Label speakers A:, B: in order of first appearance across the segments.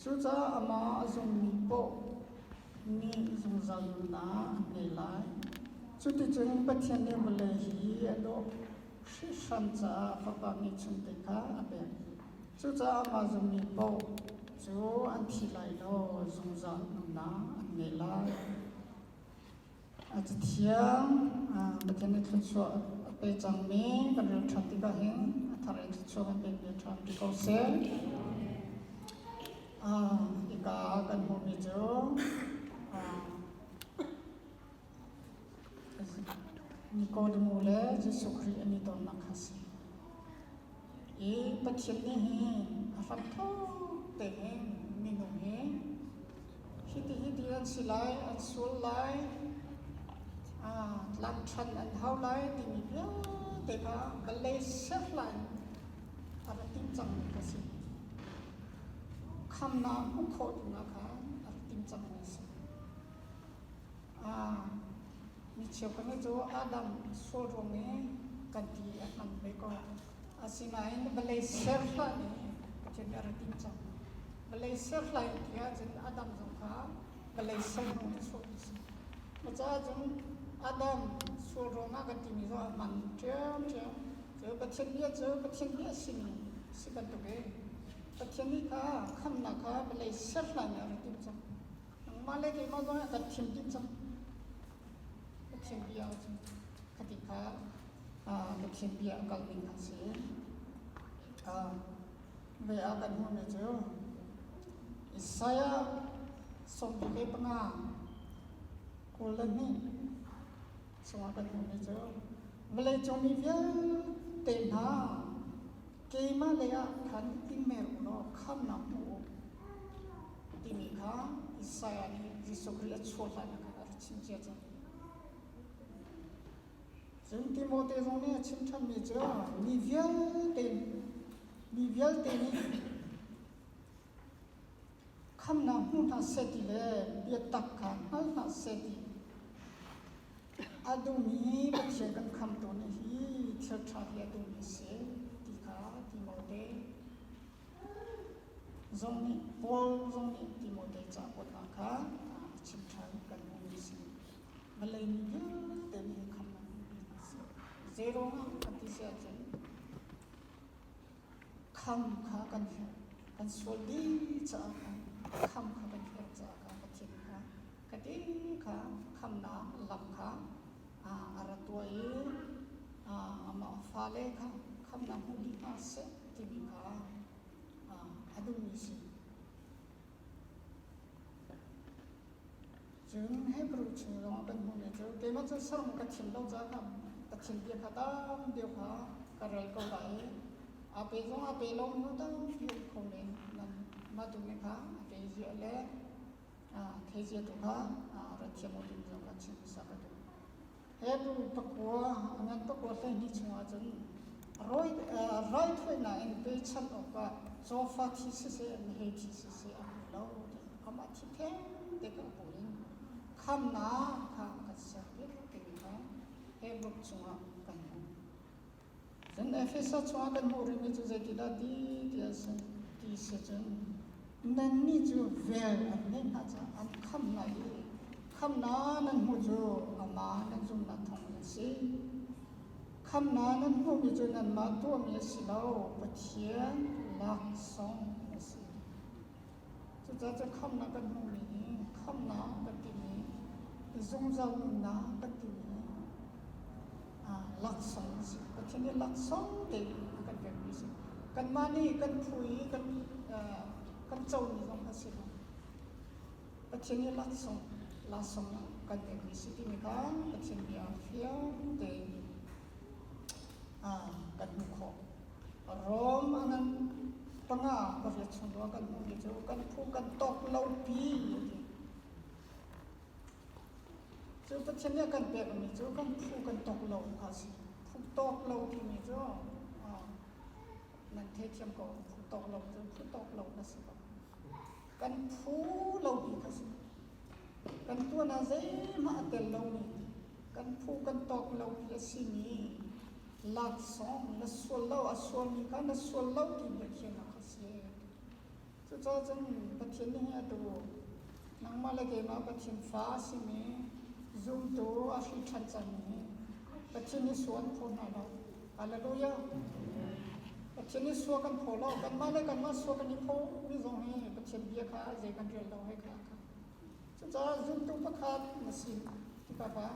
A: Cucaah amah a zummi paoh nih zungzal nunnak an ngei lai. Cuticun Pathian nih vawlei hi a dawh hrihhram caah Fapa ngeihchunte kha a pek. Cucaah amah zummi paoh cu an thi lai lo, zungzal nunnak an ngei lai. A cathiang Pathian nih thluachuah a pe cangmi kan rel ṭhan tikah hin a thar in thluachuah kan pek ve ṭhan ti ko seh. Hika ah kan hmuhmi cu Nikodemu le Jesuh Khrih an i tonnak kha a si. I Pathian nih hin a hramthawk tein minung hi hiti hiti an si lai, an sual lai, tlak ṭhan an hau lai timi vialte kha vawlei ser hlan a rak timh cangmi kha si. Khamnak hmuh khawh dingah khan a rak timh cangmi a si. Mi cheukhat nih cu Adam sual ruang i kan ti a hman ve ko. Asinain vawlei ser hlan i Pathian nih a rak timh cang. Vawlei ser hlan ti ahcun Adam zong kha vawlei ser hnu in chuah a si. Cucaah cun Adam sual ruangah kan timi zong a hman ṭhiamṭhiam. Cu Pathian bia cu Pathian bia a simi si bantuk in Pathian nih kha khamnak kha vawlei ser hlan i a rak timh cang. Nangmah le keimah zong kan thim dih cang. Pathian bia ahcun khati kha Pathian bia a kal ning kha si. Ve ah kan hmuhmi cu Isaiah 45 22 chungah kan hmuhmi cu vawleicung mi vialte hna keimah lei ah khan i mer u law khamnak hmu u timi kha Isaiah nih Jesuh Khrih a chuah hlan ah khan a rak chim cia cang. Cun Timote zong nih a chim ṭhanmi cu mi vialte nih khamnak hmu hna seh ti le biatak kha hngal hna seh ti a duhmi Pathian kan khamtu nih hi thil ṭha hi a duhmi a si ti kha Timote zong nih Paul zong nih Timote ca kuatnak kha a chim ṭhan kan hmuhmi a si. Vawlei mi vialte nih khamnak hmuhmi a si. Zeiruangah kan ti si ahcun kham kha kan herh. Kan sual dih caah khan kham kha kan herh caah kha Pathian kha kati kha khamnak lam kha a ra tuah i amah fale kha khamnak hmu dih hna seh timi kha a duhmi si. Cun Hebrew chung zongah kan hmuhmi cu keimah cu saram ka thim lo caah Pathian bia kha tam deuh kha ka rel ko lai i aa pe zong aa pe lo mi tampi um kho men nan mah tu nih kha a pe zia le thei zia tu kha ra thiam u timi zong kha chim hmasa ka duh. Hebrew pakua a ngan pakua 12 chungah cun raithawinak in pechan awkah cawfa thi siseh meheh thi siseh a hmu lo amah thi theng te kan kawl in khamnak kha kan ser piak timi kha Hebrew chungah kan hmuh. Cun Efesa chungah kan hmuh rihmi cu zeitidah ti ti a si ti si cun nannih cu vel an ngeih hna caah an khamh hna i khamhnak nan hmuh cu amah nan zumhnak thawngin a si. Khamhnak nan hmuhmi cu nanmah tuahmi a si lo, Pathian laksawng a si. Cucaah cu khamhnak kan hmuhmi hi khamhnak kan timi zungzal nunnak kan timi laksawng a si. Pathian nih laksawng tein a kan pekmi a si. Kanmah nih kan phu i kan kan comi zong a si lo. Pathian nih laksawng laksawng a kan pekmi si timi kha Pathian bia fiang tein kan hmuh khawh. Rom a ngan panga pariat chung lawng kan hmuhmi cu kan phu kan tawk lo pi a ti. Cu Pathian nih a kan pekmi cu kan phu kan tawk lo kha a si. Phu tawk lo timi cu nan theithiam ko. Phu tawk lo cu phu tawk lo na si ko. Kan phu lo pi kha si. Kan tuan ah zeihmah a tel lomi kan phu kan tawk lo pi a simi laksawng na sual lo a sualmi kha na sual lo ti biakhiahnak kha si. Cucaah cun Pathian nih hi atu nangmah le keimah Pathian fa a simi zumtu a hri ṭhan cangmi Pathian nih sual an phaw hna lo. Hallelujah. Pathian nih sual kan phaw lo. Kanmah le kanmah sual kan i phaw mi zong hi Pathian bia kha zei kan rel lo he kha kha. Cucaah zumtu pakhat na si tikah kha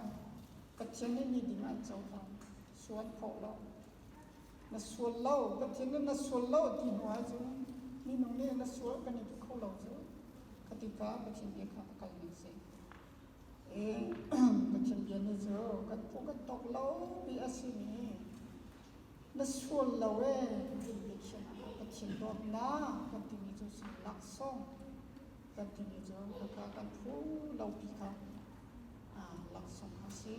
A: Pathian nih mi ding an cohlang. Sual phaw lo. Na sual lo. Pathian nih na sual lo ti hnu ahcun minung nih na sual kan i duh kho lo cu. Khatika Pathian bia kha a kal ning si. Pathian bia nih cu kan phu kan tawk lo mi a simi na sual lo ee ti bia Pathian dawtnak kan timi cu si laksawng kan timi cu khakha kan phu lo pi kha laksawng a si.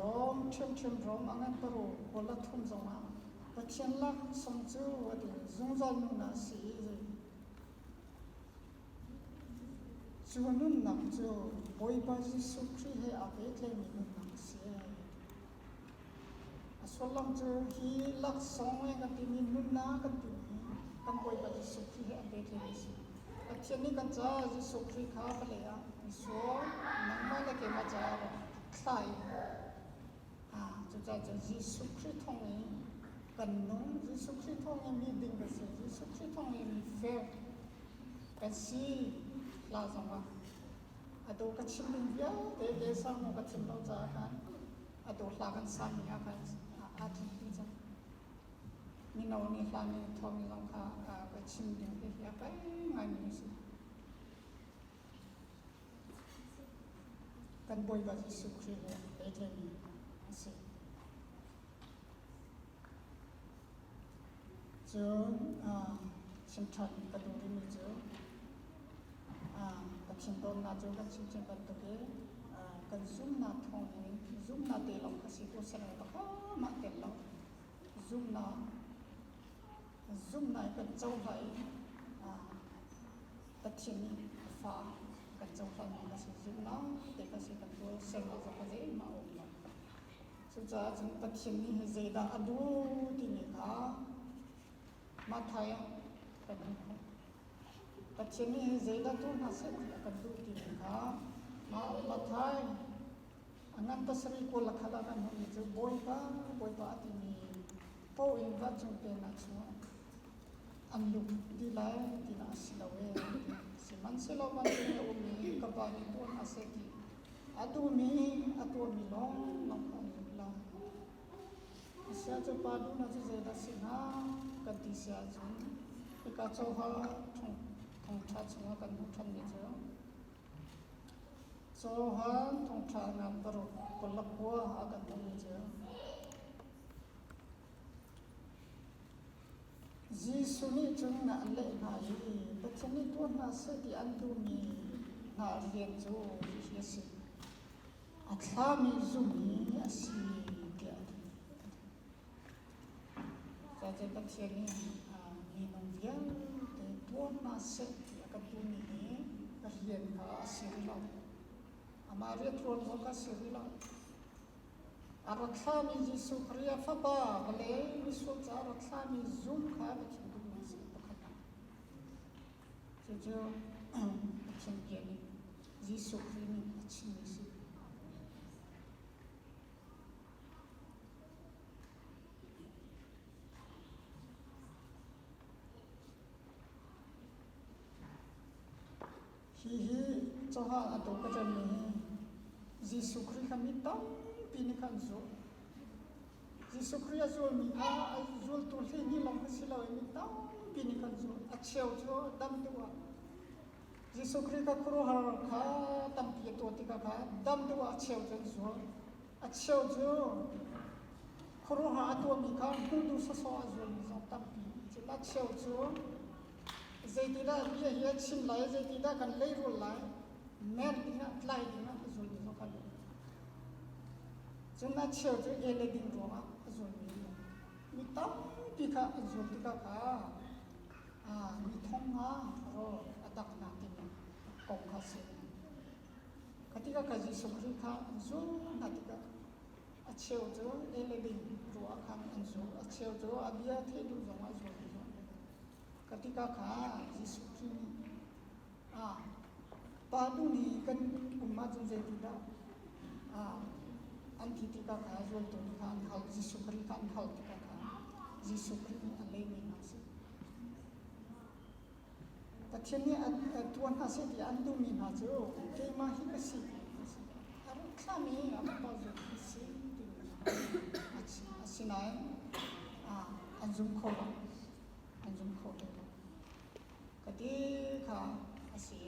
A: Rom ṭhiamṭhiam Rom a ngan paru kul a thum zongah Pathian laksawng cu a ti zungzal nunnak a si i Cu nunnak cu Bawipa Jesuh Khrih he aa pehtlaimi nunnak a si. A sullam cu hi laksawng i kan timi nunnak kan timi kan Bawipa Jesuh Khrih he aa pehtlaimi a si. Pathian nih kan caah Jesuh Khrih kha vawlei ah misual nangmah le keimah caah a rak thlah i cucaah cun Jesuh Khrih thawng in kan nung. Jesuh Khrih thawng in mi ding kan si. Jesuh Khrih thawng in mi fel kan si hla zongah atu ka chim ding vialte te sermon ka chim lo caah khan atu hla kan sami ah khan aa tling dih cang. Mino nih hla nih thawmi zong kha ka chim ding hi hi a pei ngaimi a si. Kan Bawipa Jesuh Khrih he pehtlaimi a si. Cun chim ṭhan ka duh rihmi cu Pathian dawtnak cu kan chim cang bantuk i kan zumhnak thawngin zumhnak te lawng kha si ko seh pakhat mah tel lo zumhnak zumhnak in kan cohlan i Pathian nih a fa kan cohlanmi kha si zumhnak te kha si kan tuah sernak zong kha zeihmah a um lo. Cucaah cun Pathian nih zeidah a duh timi kha Matthai ah kan hmuh khawh. Pathian nih zeidah tuah hna seh ti a kan duh timi kha Matthai a ngan pasarih kul le khat ah kan hmuhmi cu Bawipa, Bawipa a timi paoh in vancung pennak chungah an lut dih lai tinak a si lo ee. Sihmanhsehlaw vancung i a ummi ka Pa nih tuah hna seh ti a duhmi a tuahmi lawnglawng kha an lut lai. Asiah cu pa duhnak cu zeidah si hnga kan ti si ahcun hika cohal thawngṭha chungah kan hmuh ṭhanmi cu Johan thawngṭha ngan paruk 29 ah kan hmuhmi cu Jesuh nih cun a leh hna i Pathian nih tuah hna seh ti an duhmi hna rian cu hihi a si. A thlami zumh hi a si tiah a ti. Cucaah Pathian nih minung vialte tuah hna seh ti a kan duhmi hi rian kha a si rih lo. Amah rianṭuan zong kha a si rih lo. A rak thlahmi Jesuh Khrih a Fapa vawlei misual caah a rak thlahmi zum kha Pathian duhnak a si pakhat ah. Cucu Pathian bia nih Jesuh Khrih nih a chimmi a si. Hihi caha a tu ka ṭanmi hi Jesuh Khrih kha mi tampi nih khan zulh. Jesuh Khrih a zulmi kha a zultu hleihnih lawng kha si loin mi tampi nih khan zulh. A cheu cu dam deuh ah Jesuh Khrih kha khuaruahhar kha tampi a tuah tikah kha dam deuh ah a cheu cu an zul. A cheu cu khuaruahhar a tuahmi kha hmuh duh sawsawh a zulmi zong tampi. Cun a cheu cu Zeitidah bia hi a chim lai, zeitidah kan leirul lai, mer dingah, tlai dingah a zulmi zong kan um. Cun a cheu cu el le ding ruangah a zulmi an um. Mi tampi kha an zul tikah kha mi thong nga rawl a dak hna timi kong kha a si. Kha tikah kha Jesuh Khrih kha an zul hna tikah a cheu cu el le ding ruah khan an zul, a cheu cu a bia theih duh zongah a zulmi zong an um. Tikah kha Jesuh Khrih nih ah pa nu nih kan um ahcun zeitindah ah an ti tikah kha zultu nih kha an hal Jesuh Khrih kha an hal tikah kha Jesuh Khrih nih a lehmi hna a si. Pathian nih a tuah hna seh ti an duhmi hna cu keimah hi ka si ti a si. A rak thlami a fapa zong hi si timi a chim. Asinain an zum kho lo. An zum kho hlei lo. Ka ti kha a si.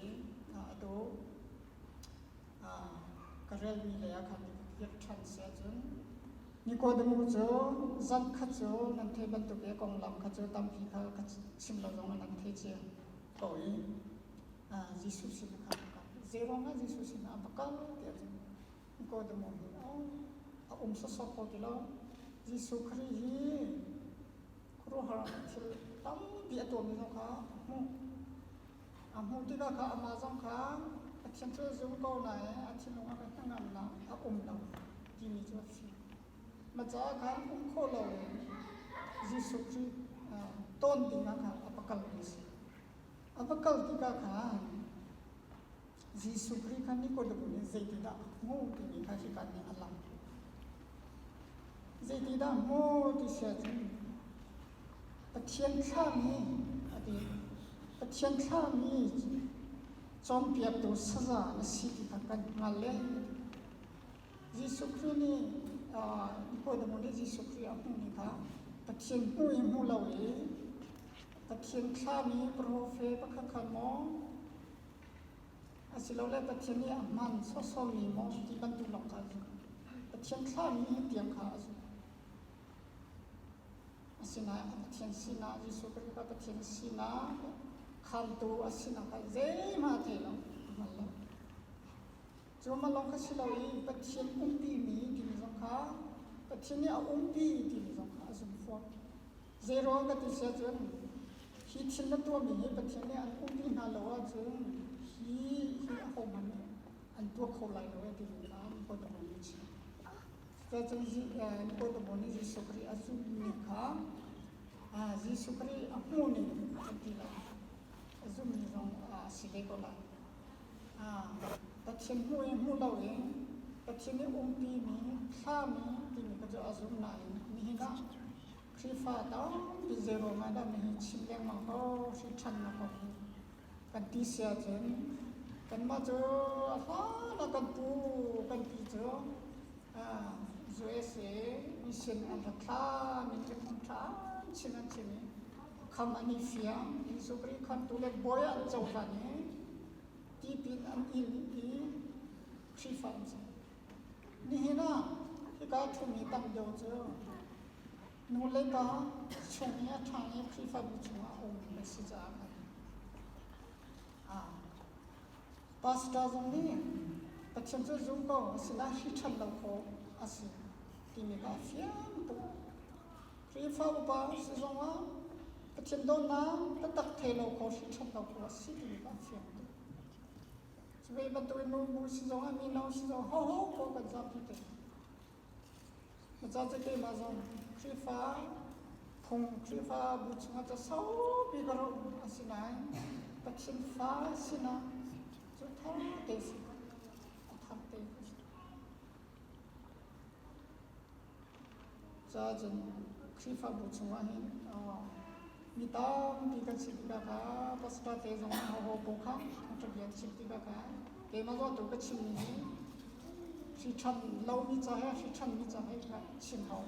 A: Atu ka relmi lei ah khan kir ṭhan si ahcun Nikodemu cu zan khat cu nan theih bantuk i a konglam kha cu tampi kha ka chim lo zong ah nan thei cia ko i Jesuh sin kha a kal. Zeiruang ah Jesuh sin ah a va kal ti ahcun Nikodemu hi a um sawsawh ko ti lo. Jesuh Khrih hi khuaruahhar thil tampi a tuahmi zong kha a hmuh. A hmuh tikah kha amah zong kha Pathian cu a zum ko nain a thinlung ah khan hnangamnak a um lo timi cu a fiang. Mah caah khan um khawh loin Jesuh Khrih tawn ding ah khan a va kalmi a si. A va kal tikah khan Jesuh Khrih kha Nikodemu nih zeitindah a hmuh timi kha hika nih a lang. Zeitindah a hmuh ti si ahcun Pathian thlahmi a ti. Pathian thlahmi cawnpiaktu saza na si ti kha kan hngal le Jesuh Khrih nih Nikodemu nih Jesuh Khrih a hmuhmi kha Pathian hmuh i hmu lo i Pathian thlahmi profet pakhat kha maw asilole Pathian nih a hman sawsawmi maw ti bantuk lawng kha a zumh. Pathian thlahmi tiang kha a zumh. Asinain a Pathian sinak Jesuh Khrih kha Pathian sinak khamtu a sinak kha zeihmanh a thei lo, a hngal lo. Cu mah lawng kha si lo i Pathian umpimi timi zong kha Pathian nih a umpi timi zong kha a zum fawn. Zeiruang ka ti si ahcun hi thil na tuahmi hi Pathian nih an umpi hna lo ahcun hi hi ahohmanh nih an tuah kho lai lo e timi kha Nikodemo nih a chim. Cuticun Nikodemo nih Jesuh Khrih a zumhmi kha Jesuh Khrih a hmuhning kan ti lai. A zumhmi zong a si ve ko lai. Pathian hmuh i hmuh loin Pathian nih umpimi thlami timi kha cu a zum nain nihin ah Khrihfa tampi zeiruang ah dah nihin chim lengmang ko hri ṭhannak kong hi kan ti si ahcun kanmah cu a hlan ah kan pu kan pi cu USA mission an rak thla min ke thawngṭha an chim an chim i kham an i fiang Jesuh Khrih khamtu le bawi an cohlan i tipil an il i Khrihfa an si. Nihin ah hika ṭhumi tam deuh cu nu le pa chung i a ṭha i Khrihfabu chungah a ummi an si caah kan Pastor zong nih Pathian cu zum ko asinain hri ṭhan lo khawh a si timi kha a fiang tuk. Khrihfa upa si zongah Pathian dawtnak taktak thei lo kho hri ṭhan lo khawh a si timi kha a fiang tuk. Cu ve bantukin nu si zongah mino si zongah hoho paoh kan zapi te. Maca cu keimah zong Khrihfa phung Khrihfabu chungah ca saupi ka ro asinain Pathian fa sinah cu thar te si a thar te ka si. Ca cun Khrihfabu chungah hin mi tampi kan si tikah kha pastor te zong hoho paoh kha thawngṭha bia chim tikah kha keimah zong tu ka chimmi hi hri ṭhan lomi ca he hri ṭhanmi ca he kha chim hau.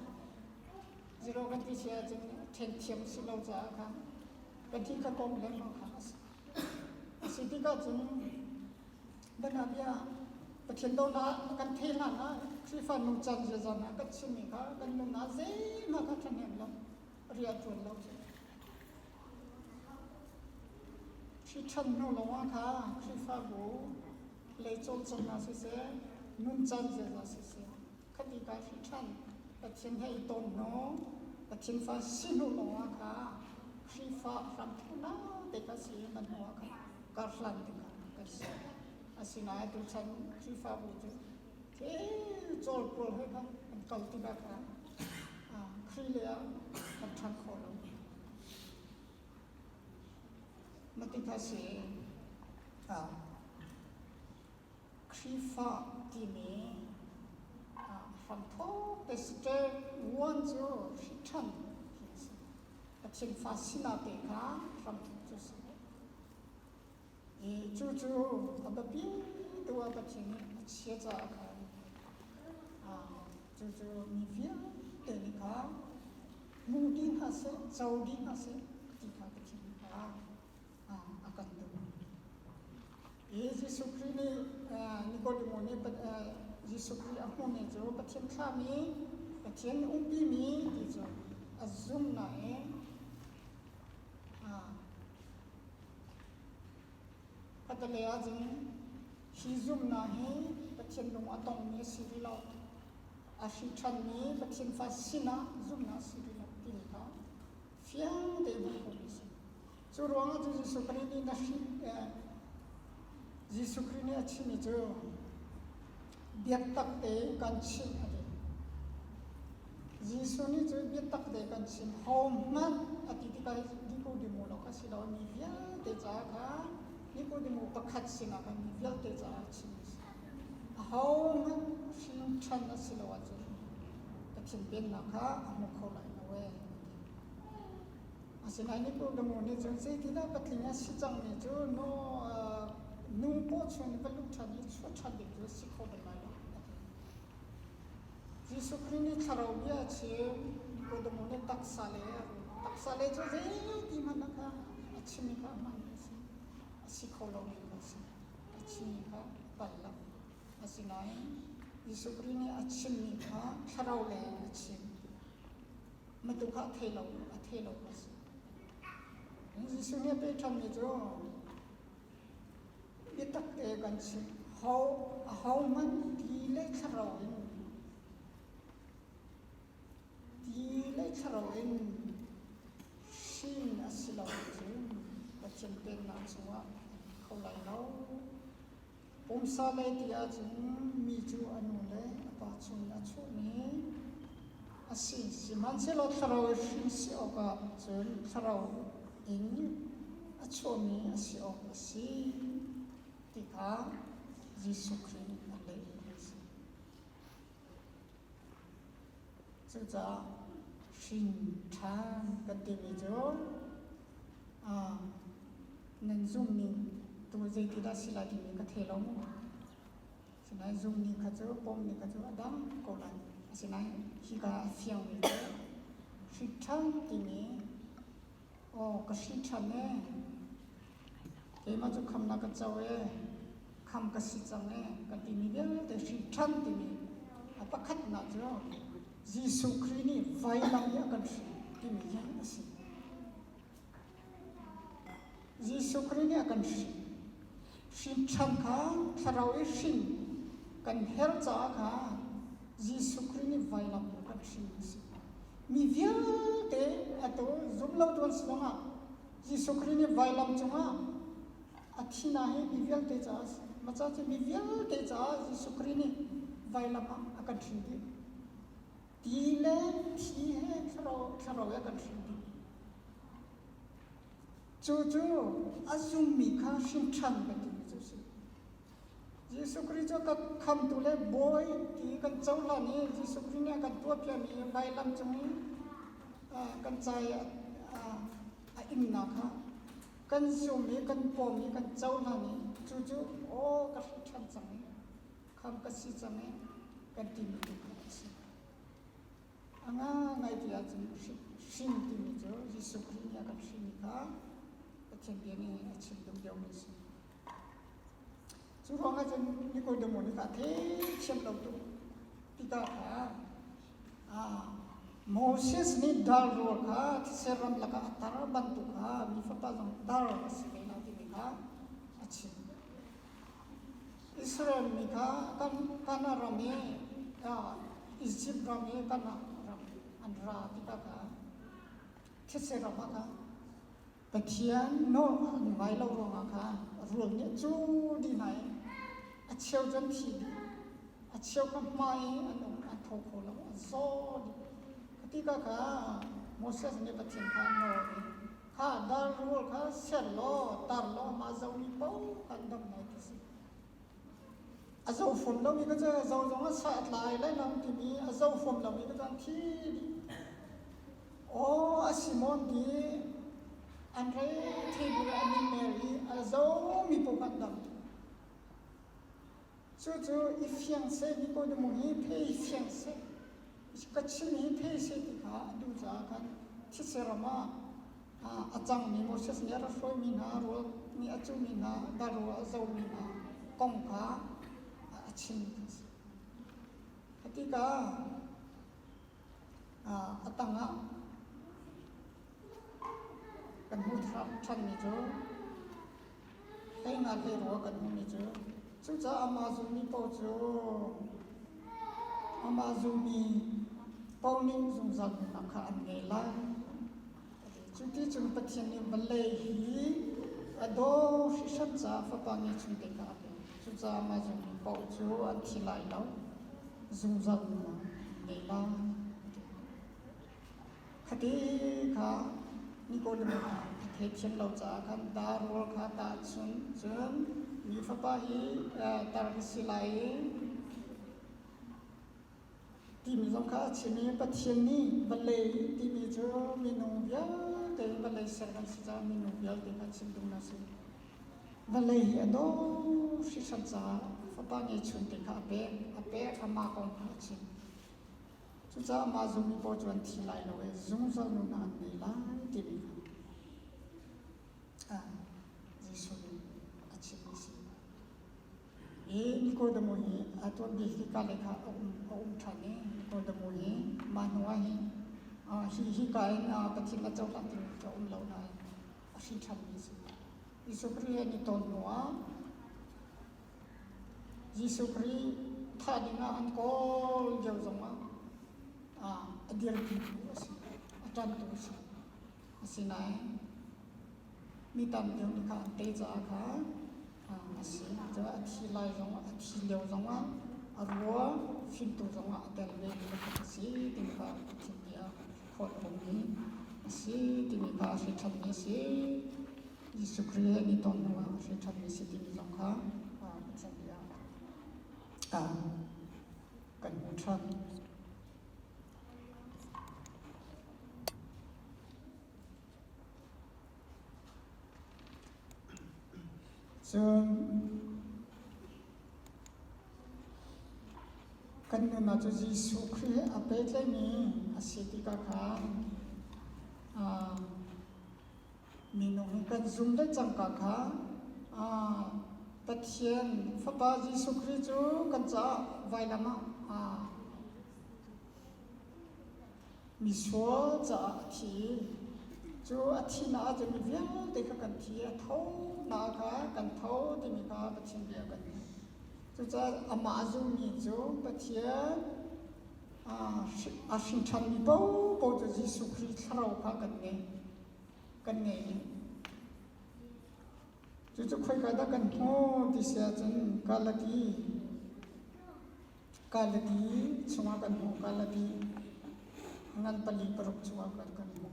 A: Zero kan ti si ahcun ṭhen thiam si lo caah khan kan thi kha kong lengmang kha a si. A si tikah cun Bianabia Pathian dawtnak kan thei hlan ah Khrihfa nungcan ziaza hna kan chimmi kha kan nun ah zeihmanh kha ṭhahnem lo rian ṭuan lo cu. Hri ṭhan hnu lawngah kha Khrihfabu lei cawlcanghnak siseh, nuncan ziaza siseh, khati ka hri ṭhan Pathian he i ton hnu, Pathian fa si hnu lawngah kha Khrihfa hramthawknak te kha si i mah hnu ah khan karhlan ding kha kan si. Asinain tuchan Khrihfabu cu thil cawl pawl he khan an kal tikah khan Khrih lei ah kan ṭhan khawh lo. Mah ti kha si. Khrihfa timi hramthawk te step one cu hriṭhan khi a si. Pathian fa sinak te kha hramthawk cu a si. I cucu a biapi tu ah Pathian nih a chia caah khan cucu mi vialte nih kha hmu dih hna seh, co dih hna seh ti kha Pathian nih kha a kan duh. Hi Jesuh Khrih nih Nikodemo nih Jesuh Khrih a hmuhmi cu Pathian thlahmi, Pathian nih umpimi ti cu a zum nain khatalei ahcun hi zumhnak hi Pathian lung a tongmi a si rih lo. A hri ṭhanmi Pathian fa sinah zumhnak a si rih lo timi kha fiang tein hmuh khawhmi a si. Cu ruangah cu Jesuh Khrih nih na hrin Jesuh Khrih nih a chimmi cu biatak tein kan chimh a ti. Jesuh nih cu biatak te kan chim hohmanh a ti tikah Nikodemu lawng a si lo mi vialte caah kha Nikodemu pakhat sinah khan mi vialte caah a chim a si. Ahohmanh hrin ṭhan a si lo ahcun Pathian Pennak kha a hmu kho lai lo ee. Asinain Nikodemu nih cun zeitindah patling a si cangmi cu nu paw chung in va luh ṭhan i chuah ṭhan ding cu a si kho bal lai lo a ti. Jesuh Khrih nih thlarau bia a chim. Nikodemu nih taksa le a ruh. Taksa le cu zeiti hmanh ah kha a chimmi kha a hmaanmi a si. A si kho lomi kha a si. A chimmi kha a palh lo. Asinain Jesuh Khrih nih a chimmi kha thlarau lei in a chim. Matu kha a thei lo, a thei lo a si. Jesuh nih a peh ṭhanmi cu biatak te kan chim. Ho ahohmanh ti le thlarau in ti le thlarau in hrin a si lo ahcun Pathian Pennak chungah kho lai lo. Pumsa lei ti ahcun mi cu a nu le a pa chungin a chuahmi a si. Sihmanhsehlaw thlarau i hrin si awkah cun thlarau in a chuahmi a si awk a si ti kha Jesuh Khrih nih a lehmi a si. Cucaah hrin ṭhan kan timi cu nan zumhning tu zeitidah si lai timi ka thei lo mu. Asinain zumhning kha cu pawmning kha cu a dang ko lai. Asinain hika a fiangmi cu hrin ṭhan timi aw ka hrin ṭhan ee. Keimah cu khamnak ka co ee. Kham ka si cang ee ka timi vialte hrin ṭhan timi a pakhatnak cu Jesuh Khrih nih vailam i a kan hrin timi hi a si. Jesuh Khrih nih a kan hrin. Hrin ṭhan kha thlarau i hrin kan herh caah kha Jesuh Khrih nih vailam i a kan hrin a si. Mi vialte atu zumlotu an si zongah Jesuh Khrih nih vailam cungah a thihnak hi mi vialte caah a si. Mah caah cun mi vialte caah Jesuh Khrih nih vailam ah a kan hrin dih. Ti le thi he thlarau, thlarau he a kan hrin dih. Cu cu a zummi kha hrin ṭhan kan timi cu a si. Jesuh Khrih cu ka khamtu le Bawi ti kan cohlan i Jesuh Khrih nih a kan tuahpiakmi vailam cung i kan ca i a innak kha kan zum i kan pawm i kan cohlan i cucu aw ka hri ṭhan cang i kham ka si cang i kan timi tu kha a si. A ngai ti ahcun hrin timi cu Jesuh Khrih nih a kan hrinmi kha Pathian bia nih a chim duh deuhmi a si. Cu ruangah cun Nikodemo nih kha theithiam lo tuk tikah kha Moses nih dar rawl kha thise ram lakah a tar bantuk kha mi fapa zong tar a si ve lai timi kha a chim. Israel mi kha Kanaan ram i Egypt ram i Kanaan ram an ra tikah kha thise ram ah kha Pathian nawl an ngai lo ruangah khan rul nih a cu dih hna i a cheu cu an thi dih. A cheu kha hmai i an um, an tho kho lo, an zaw dih. Kha tikah kha Moses nih Pathian kha a nawl i kha dar rul kha ser law tar law mah zomi paoh kan dam lai ti si. A zo fom lomi ka cu zo zong a sa a tlai lai lo timi a zo fom lomi ka cu an thi dih. Aw a Simon ti an re thei bu le an in mer i a zomi paoh kan dam. Cucu i fiang seh Nikodemu hi phei fiang seh ka chim hi phei seh ti kha a duh caah khan thetse ram ah a cangmi Moses nih a rak hruaimi hna rawl nih a cuhmi hna darro a zomi hna kong kha a chim a si. Tikah a tangah kan hmuh ṭhanmi cu Hleinak he rua kan hmuhmi cu cucaah amah zummi paoh cu amah zummi paoh nih zungzal nunnak kha an ngei lai. Cu ti cun Pathian nih vawlei hi a daw hrihhran caah Fapa ngeihchun te kha a pek. Cucaah amah zummi paoh cu an thi lai lo, zungzal nunnak an ngei lai. Khati kha Nikodem a theithiam lo caah khan dar rawl kha tahchunh cun mi fapa hi tar ka si lai i timi zong kha a chim i Pathian nih vawlei timi cu minung vialte vawlei ser kan si caah minung vialte kha chim duhnak a si. Vawlei hi a dawh hringhran caah fapa ngeihchun te kha a pek, a pek amah kong kha a chim. Cucaah mah zummi paoh cu an thi lai lo i zungzal nunnak an ngei lai timi kha Jesuh nih a chimmi a si. Hi Nikodemo hi a tuanbia hika le kha a um, a um ṭhan i Nikodemo hi mah hnu ah hin hi hika in Pathian a cohlan timi cu a um lo nain a hrin ṭhanmi a si. Jesuh Khrih he an i ton hnu ah Jesuh Khrih thah dingah an kawl lio zongah a dirpitu a si, a ṭantu a si. Asinain mi tam deuh nih kha an tei caah kha a si. Cun a thi lai zongah, a thi lio zongah a rua fimtu zongah a tel ve mi pakhat a si timi kha Pathian nih a khawt ummi a si timi kha a hri ṭhatmi a si. Jesuh Khrih he an i ton hnuah a hri ṭhatmi si timi zong kha Pathian bia ah kan hmuh ṭhan. Cun kan nun ah cu Jesuh Khrih he a pehtlaimi a si tikah khan Minung hi kan zum le cangka kha Pathian Fapa Jesuh Khrih cu kan caah vailam ah misual caah a thi. Cu a thihnak ahcun mi vialte kha kan thi, a thonak kha kan tho timi kha Pathian bia kan hmuh. Cucaah amah a zummi cu Pathian a hrinṭhanmi paohpaoh cu Jesuh Khrih thlarau kha kan ngei. Kan ngei dih. Cucu khoika dah kan hmuh ti si ahcun Galati Galati chungah kan hmuh. Galati ngan pali paruk chungah kan kan hmuh.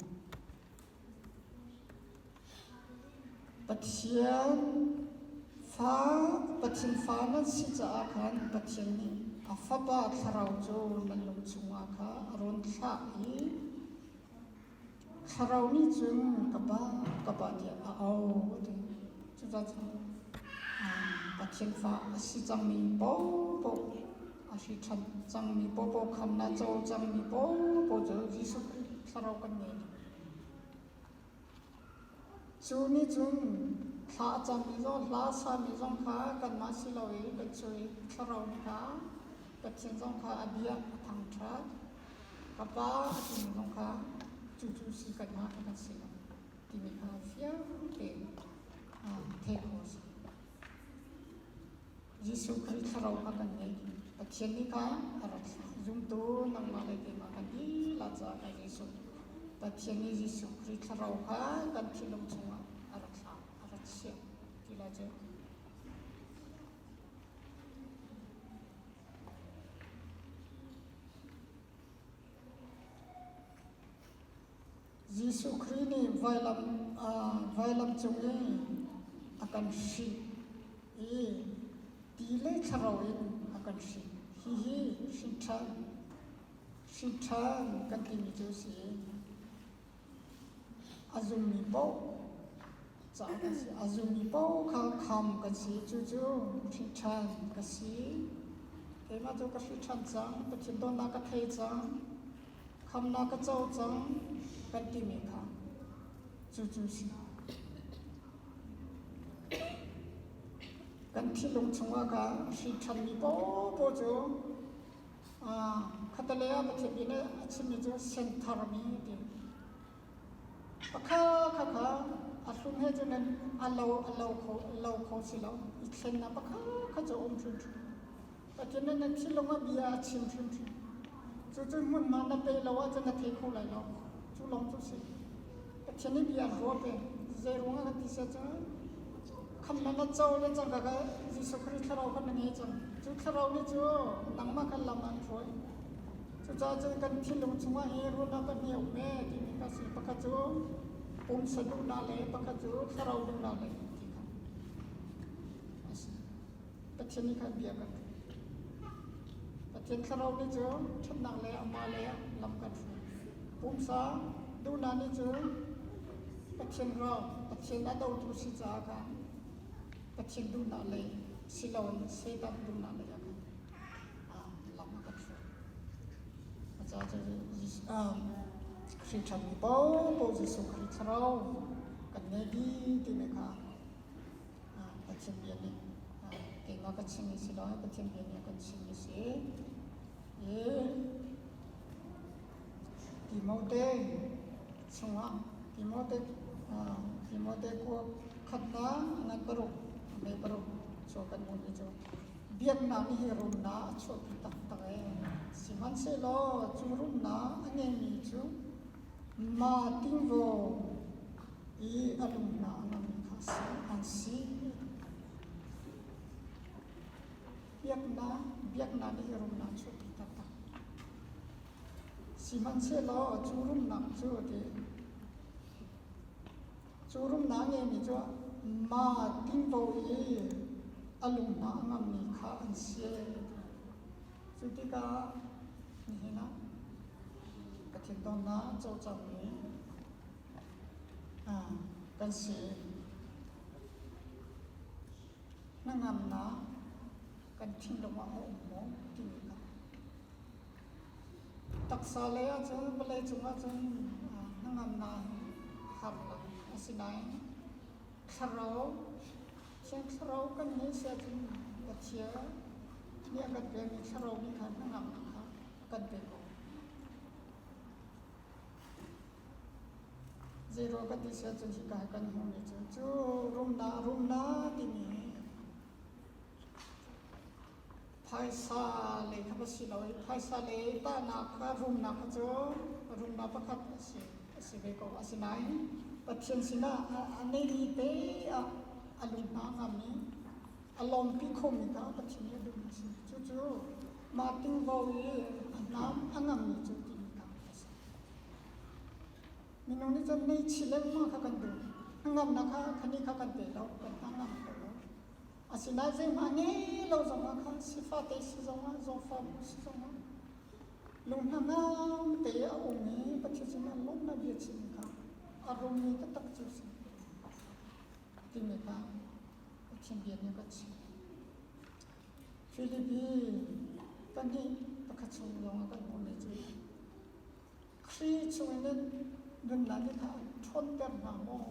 A: Pathian fa Pathian fa nan si caah khan Pathian nih a Fapa Thlarau cu nan lung chungah kha a rawn thlah i Thlarau nih cun ka pa, ka pa tiah a auh a ti. Cucaah cun Pathian fa a si cangmi paohpaoh, a hri ṭhan cangmi paohpaoh, khamnak co cangmi paohpaoh cu Jesuh Khrih Thlarau kan ngei dih. Cu nih cun thla a cammi zong, hla a sami zong kha kanmah si lo i kan cu i Thlarau nih kha Pathian zong kha a biak, a thangṭhat. Ka pa a timi zong kha cucu si kanmah kha kan si lo timi kha fiang tein theih khawh a si. Jesuh Khrih Thlarau kha kan ngei. Pathian nih kha a rak zumtu nangmah le keimah kan dihlak caah kha Jesuh Pathian nih Jesuh Khrih Thlarau kha kan thinlung chungah a rak thlah, a rak chiah ti lai cu. Jesuh Khrih nih vailam Vailam cung i a kan hrih i ti le thlarau in a kan hrih. Hihi hrinṭhan, hrinṭhan kan timi cu a si. A zummi paoh caah kan si. A zummi paoh kha kham kan si. Cucu hrinṭhan ka si. Keimah cu ka hrinṭhan cang. Pathian dawtnak ka thei cang. Khamnak ka co cang kan timi kha cucu si. Kan thinlung chungah kha hrinṭhanmi paohpaoh cu khatalei ah Pathian bia nih a chimmi cu sentharmi ti. Pakha kha kha a hlun he cun a lo a lo kho lo kho si lo. I thlennak pakha kha cu a um hrimhrim. Pathian nih na thinlung ah bia a chim hrimhrim. Cucu hmunhma na pe lo ahcun na thei kho lai lo. Cu lawng cu si. Pathian nih bia an ruah peng. Zei ruangah kan ti siah cun khamnak na co le cangka kha Jesuh Khrih thlarau kha na ngei cang. Cu thlarau nih cu nangmah kha lam an hruai. Cucaah cun kan thinlung chungah hi ruahnak kan hei um ee timi kha si. Pakhat cu pumsa duhnak le pakhat cu thlarau duhnak le ti kha a si. Pathian nih khan bia kan hruai. Pathian thlarau nih cun ṭhatnak le amah le lam kan hruai. Pumsa duhnak nih cun Pathian ral, Pathian a dotu si caah khan Pathian duhnak lei si loin Satan duhnak lei ah khan lam a kan hruai. Caah cu Khrihṭhanmi paohpaoh Jesuh Khrih thlarau kan ngei dih timi kha Pathian bia nih keimah ka chimmi si lo Pathian bia nih a kan chimmi si. I Timote chungah Timote Timote khua khatnak ngan paruk mei paruk cu kan hmuhmi cu biaknak nih hi rumnak a chuahpi taktak ee. Sihmanhsehlaw cu rumnak a ngeimi cu ma tingvo i a lung hna a ngammi kha an si. Biaknak, biaknak nih rumnak chuahpi taktak. Sihmanhsehlaw cu rumnak cu ti cu rumnak ngeimi cu ma tingvo i a lung hna a ngammi kha an si. Cu tikah nihin ah ka thintonnak cawlcangmi kan si. Hnangamnak kan thinlung ah a um maw timi kha. Taksa lei ahcun vawlei cung ahcun hnangamnak hi har lo. Asinain thlarau Thiang Thlarau kan ngeih si ahcun Pathian nih a kan pekmi Thlarau nih khan hnangamnak kha a kan pek ko. Zeiruang kan ti si ahcun hika hi kan hmuhmi cu cu rumnak rumnak timi hi phaisa lei kha va si lo i phaisa lei tahnak kha rumnak kha cu rumnak pakhat a si a si ve ko. Asinain Pathian sinah a neimi te ah a lung hna ngam i a lawmpi khomi kha Pathian nih a duhmi a si. Cucu mah tingvo i a hnam a ngammi cu timi kha a si. Minung nih cun meichih lengmang kha kan duh. Hnangamnak kha khani kha kan pe lo, kan hnangam ko lo. Asinain zeihmah ngei lo zongah khan sifate si zongah, zawngfa bu si zongah lung hnangam te a um i Pathian sinah lawmhnak bia chim kha a rummi taktak cu si timi kha Pathian bia nih a kan chimh. Filipi pahnih pakhat chung zongah kan hmuhmi cu Khrih chungin nan nunnak nih kha an ṭhawnter hna maw?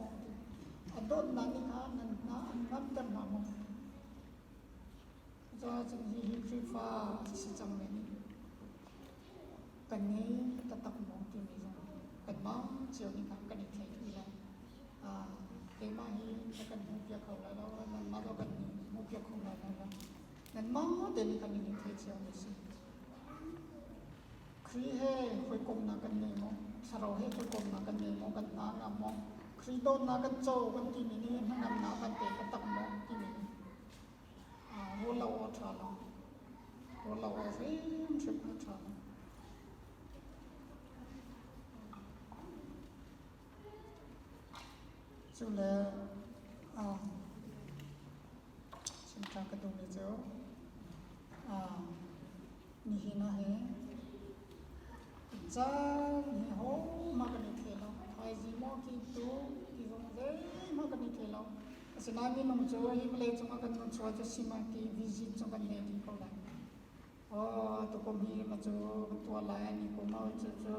A: A dawtnak nih kha nan hna an ngamter hna maw? Cucaah cun hihi Khrihfa a si cangmi nih kan ngei taktak maw timi zong kanmah cio nih khan kan i thei rih lo. Keimah hi na kan hmuhpiak kho lai lo, nanmah zong kan hmuhpiak kho lai lo. Nanmah te nih khan nan i thei cio mi a si. Khrih he hawikomnak kan ngei maw? Thlarau he hawikomnak kan ngei maw? Kan hna ngam maw? Khrih dawtnak kan co kan timi nih hnangamnak kan pe taktak maw timi ruah lo awk ṭha lo. Ruah lo awk hrimhrim a ṭha lo. Cu le chim ṭha ka duhmi cu nihin ah hin caan hi hohmanh kan i thei lo. Thaizing maw kiptu ti zong zeihmanh kan i thei lo. Asinain minung cu hi vawlei cungah kan nun chuah cu simati vision cu kan ngei dih ko lai. Aw tukum hi ma cu ka tuah lai ni kum ah cu cu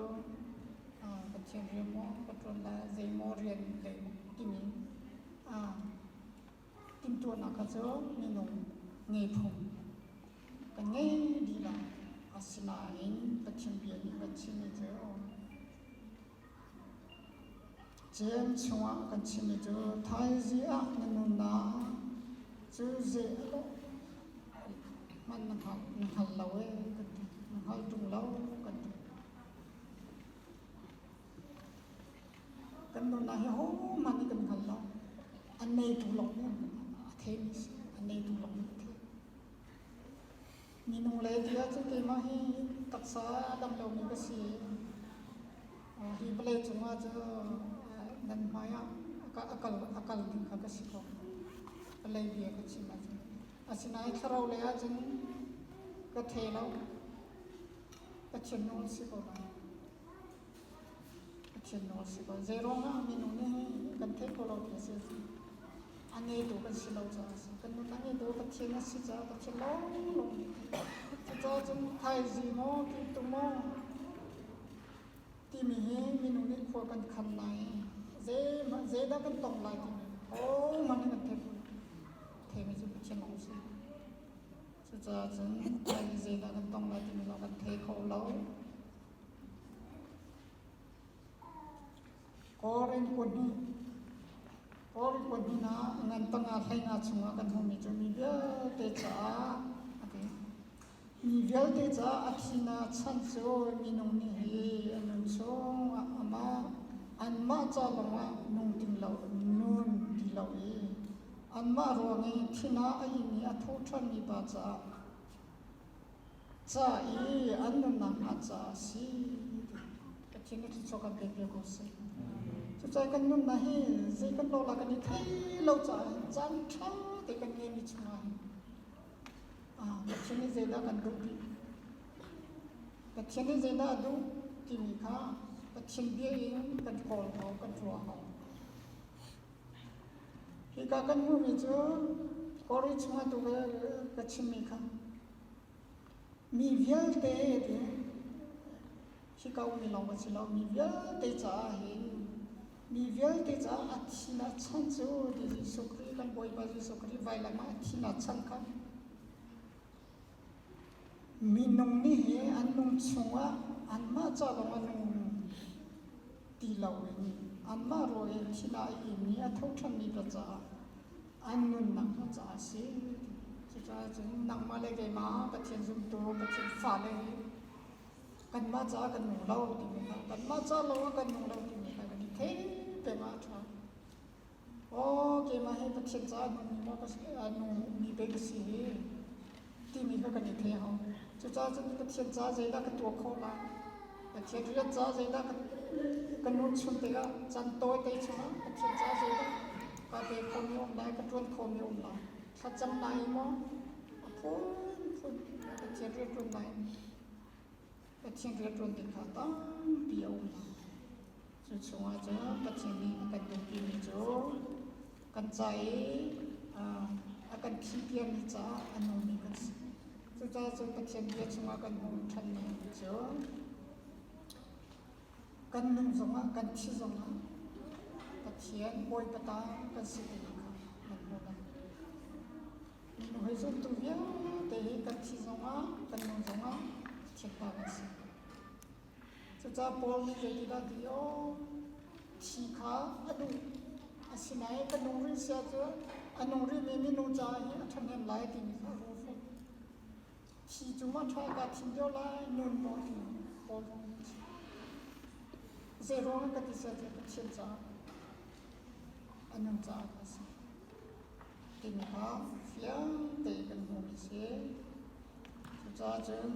A: Pathian rian maw ka ṭuan lai zeimaw rian lei timi timhtuahnak kha cu minung ngei phung kan ngei dih lo. Asinain Pathian bia nih kan chimmi cu Jeim chungah kan chimmi cu thaizi ah na nunnak cu zei a lawh hmanh na hngal lo ee kan ti. Na hngal ṭung lo kan ti. Kan nunnak hi hohmanh nih kan hngal lo. A neitu lawng nih a theimi si. A neitu lawng nih a thei. Minung lei ti ahcun keimah hi taksa a dam lomi ka si. Hi vawlei cungah cu nan hmai ah a kal ding kha ka si ko. Vawlei bia ka chim ahcun. Asinain thlarau lei ahcun ka thei lo. Pathian nawl si ko lai. Pathian nawl si ko. Zeiruang ah minung nih kan theih ko lo ti a si. A ngeitu kan si lo caah a si. Kan nun a ngeitu Pathian a si caah Pathian lawnglawng nih cucaah cun thaizing maw kiptu maw timi hi minung nih khua kan khan lai zeihmanh zeidah kan tong lai timi hohmanh nih kan theih ko theimi cu Pathian lawng si. Cucaah cun thaizing zeidah kan tong lai timi zong kan thei kho lo. Korin kuthnih Korin kuthnih ah ngan panga hleinga chungah kan hmuhmi cu mi vialte caah a ti. Mi vialte caah a thihnak chan cu minung nih hi a nun chungah amah anmah ca lawngah nung ting lo nun ti lo i anmah ruang i thihnak a in i a tho ṭhanmi pa caah Ca i an nunnak hnga caah a si ti Pathian nih thluachuah kan pek piak ko seh. Cucaah kan nunnak hi zei kan lawh la kan i thei lo caah hin caan ṭha te kan ngeimi chungah hin Pathian nih zeidah kan duh ti Pathian nih zeidah a duh timi kha Pathian bia in kan kawl hau kan ruah hau. Hika kan hmuhmi cu Kori chungah tu ka chimmi kha mi vialte ti hika ummi lawng kan si lo mi vialte caah hin mi vialte caah a thihnak chan cu ti Jesuh Khrih kan Bawipa Jesuh Khrih vailam ah a thihnak chan kha Minung nih hi an nung chungah anmah ca lawng a nung ti loin anmah rawl in thil a imi a tho ṭhanmi ka caah an nunnak hna caah a si. Cucaah cun nangmah le keimah Pathian zumtu, Pathian fale hi kanmah caah kan nung lo timi kha kanmah ca lawngah kan nung lo timi kha kan i thei peng ah a ṭha. Aw keimah hi Pathian caah nungmi maw ka si, nungmi pei ka si hi timi kha kan i thei hau. Cucaah cun Pathian caah zeidah ka tuah khawh lai? Pathian rian caah zeidah ka nun chung tikah caan tawite chungah Pathian caah zeidah kaa pe khomi um lai, ka ṭuan khomi um lai? Thlacam lai maw? A phunphun Pathian rian ṭuan lai. Pathian rian ṭuan ding kha tampi a um lai. Cu chungah cun Pathian nih a kan duhpimi cu kan ca i a kan thihpiakmi caah a nungmi kan si. Cucaah cun Pathian bia chungah kan hmuh ṭhanmi cu kan nun zongah kan thi zongah Pathian Bawipa ta kan si ti kha nan hmuh lai. Minung hi zumtu vialte hi kan thi zongah kan nun zongah Pathian ta kan si. Cucaah Paul nih zeitindah a ti? Aw, thi kha a duh. Asinain ka nung rih si ahcun a nung rihmi minung caah hin a ṭhahnem lai timi kha a ruah fawn. Thi cu ma ṭha kaa thim deuh lai, nun maw ti Paul zong nih a chim. Zeiruang ka ti si ahcun Pathian caah a nun caah a si. Timi kha fiang tein kan hmuhmi a si. Cucaah cun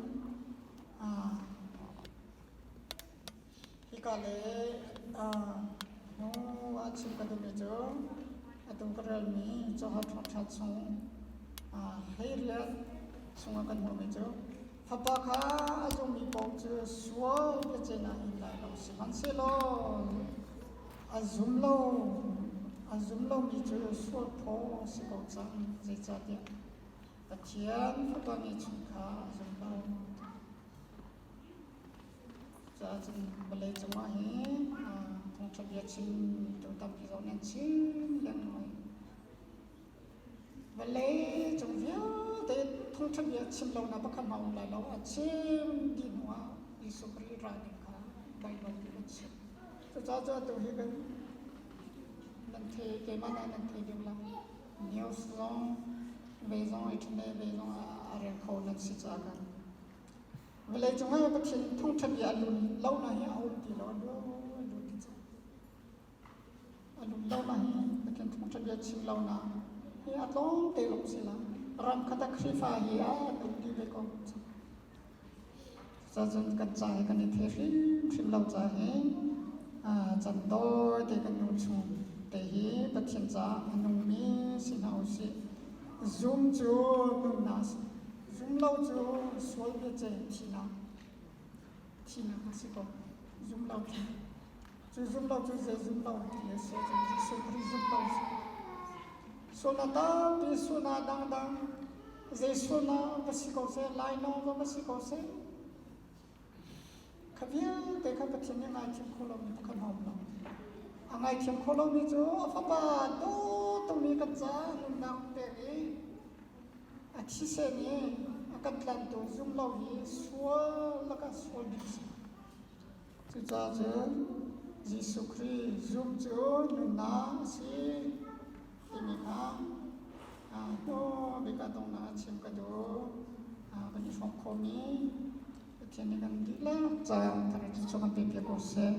A: hika le Hnu ah chim ka duhmi cu atu ka relmi Johan Thawngṭha chung 18 chungah kan hmuhmi cu fapa kha a zummi paoh cu sual biaceihnak in lai lo, sihmanhsehlaw a zum lo a zum lomi cu sual phaw si ko cang, zeicahtiah Pathian fapa ngeihchun kha a zum lo. Caah cun vawlei cungah hin thawngṭha bia chimtu tampi zong nan chim lengmang. Vawlei cung vialte thawngṭha bia chim lonak pakhat hmanh a um lai lo. A chim dih hnuah Jesuh Khrih ra ding kha Baibal nih a chim. Cucaah cu atu hi kan nan thei, keimah nih nan thei deuh lai. News zong ve zong internet ve zong a rel kho nan si caah kan Vawleicung ah Pathian thawngṭha bia a lun lonak hi a um ti lo, a lun ti cang. A lun lonak hi Pathian thawngṭha bia chim lonak hi a tlawm te lawng si la. Ram khat ah Khrihfa hi a um dih ve ko cang. Cucun kan ca hi kan i thei hrimhrim lo ca hi can tawi te kan nun chung te hi Pathian caah a nungmi si hna usih. Zum cu nunnak a si. Zumlo cu sual biaceih thihnak thihnak a si ko. Zumlo cu cu zumlo cu zei zumlo ti a si ahcun Jesuh Khrih zumlo a si. Sualnak tampi sualnak dangdang zei sualnak va si ko seh, lainawng zong va si ko seh, kha vialte kha Pathian nih ngaithiam kho lomi pakhat a um lo. A ngaithiam kho lomi cu a fapa dawt tukmi kan caah nunnak pek i A thisen i a kan tlanhtu zumlo hi sual lakah sual bik a si. Cucaah cun Jesuh Khrih zum cu nunnak a si timi kha hnu bik ah donghnak ah chim ka duh. Kan i hrawm khawhmi Pathian nih kan dihlak caah thar cu kan pe piak ko seh.